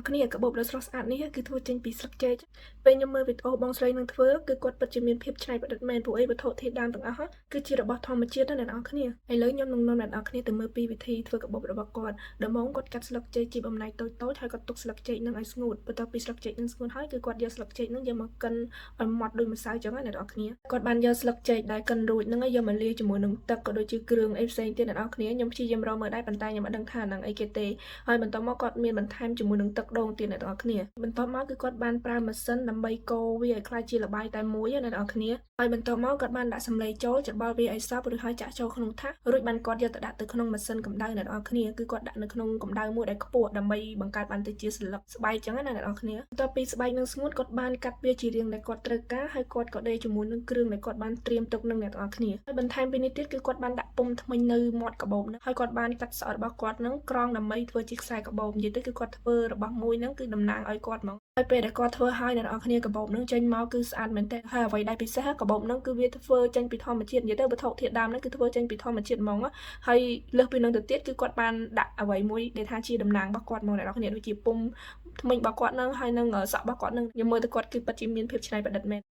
អស់គ្នាកាបូបដ៏ស្រស់ស្អាតនេះគឺធ្វើចេញពីស្លឹកចេកពេលខ្ញុំមើលវីដេអូបងស្រីនឹងធ្វើគឺគាត់ពិតជាមានភាពច្នៃប្រឌិតមែនព្រោះអីវត្ថុធាតុដើមទាំងអស់គឺជារបស់ធម្មជាតិណាអ្នកទាំងអស់គ្នាឥឡូវខ្ញុំនឹងនាំអ្នកទាំងអស់គ្នាទៅមើលពីវិធីធ្វើកាបូបរបស់គាត់ដំបូងគាត់កាត់ស្លឹកចេកជាបំណែកតូចៗហើយគាត់ទុកស្លឹកចេកនឹងឲ្យស្ងួតបន្ទាប់ពីស្លឹកចេកនឹងស្ងួតហើយគឺគាត់យកស្លឹកចេកនឹងយកមកកិនឲ្យម៉ត់ដូចម្សៅចឹងណាអ្នកទាំងអស់គ្នាគាត់បានយកស្លឹកចេកដែលកិនរួចនឹងយកមកលាយជាមួយនឹងទឹកក៏ដូចជាគ្រឿងអីផ្សេងទៀតអ្នកទាំងអស់គ្នាខ្ញុំព្យាយាមរកមើលដែរប៉ុន្តែខ្ញុំអត់ដឹងថាហ្នឹងអីគេទេ ហើយបន្ទាប់មកគាត់មានបន្ថែមជាមួយនឹងទឹកដូងទៀតអ្នកទាំងអស់គ្នាបន្ទាប់មកគឺគាត់បានប្រើម៉ាស៊ីនដើម្បីកូរវាឲ្យក្លាយជាល្បាយតែមួយណាអ្នកទាំងអស់គ្នាហើយបន្ទាប់មកគាត់បានដាក់សំឡីចូលច្របល់វាឲ្យសព្វរួចហើយចាក់ចូលក្នុងថាសរួចបានគាត់យកទៅដាក់ទៅក្នុងម៉ាស៊ីនកម្ដៅអ្នកទាំងអស់គ្នាគឺគាត់ដាក់នៅក្នុងកម្ដៅមួយដែលខ្ពស់ដើម្បីបង្កើតបានទៅជាស្លឹកស្បែកចឹងណាអ្នកទាំងអស់គ្នាបន្ទាប់ពីស្បែកនឹងស្ងួតគាត់បានកាត់វាជារាងដែលគាត់ត្រូវការហើយគាត់ក៏ដេរជាមួយនឹងគ្រឿងដែលគាត់បានត្រៀមទុកនឹងអ្នកទាំងអស់គ្នាហើយបន្ថែមពីនេះទៀតគឺគាត់បានដាក់ពុម្ពធ្មេញនៅមាត់កាបូបហ្នឹងហើយគាត់បានកាត់សក់របស់គាត់ហ្នឹងក្រងដើម្បីធ្វើជាខ្សែកាបូបនិយាយទៅគឺគាត់ធ្វើរបស់មួយហ្នឹងគឺតំណាងឲ្យគាត់ហ្មងហើយពេលដែលគាត់ធ្វើឲ្យអ្នកទាំងអស់គ្នាកាបូបហ្នឹងចេញមកគឺស្អាតមែនទែនហើយអ្វីដែលពិសេសកាបូបហ្នឹងគឺវាធ្វើចេញពីធម្មជាតិនិយាយទៅវត្ថុធាតុដើមហ្នឹងគឺធ្វើចេញពីធម្មជាតិហ្មងហើយលើសពីហ្នឹងទៅទៀតគឺគាត់បានដាក់អ្វីមួយដែលថាជាតំណាងរបស់គាត់ហ្មងអ្នកទាំងអស់គ្នាដូចជាពុម្ពធ្មេញរបស់គាត់ហ្នឹងហើយនឹងសក់របស់គាត់ហ្នឹងខ្ញុំមើលទៅគាត់គឺពិតជាមានភាពច្នៃប្រឌិតមែន។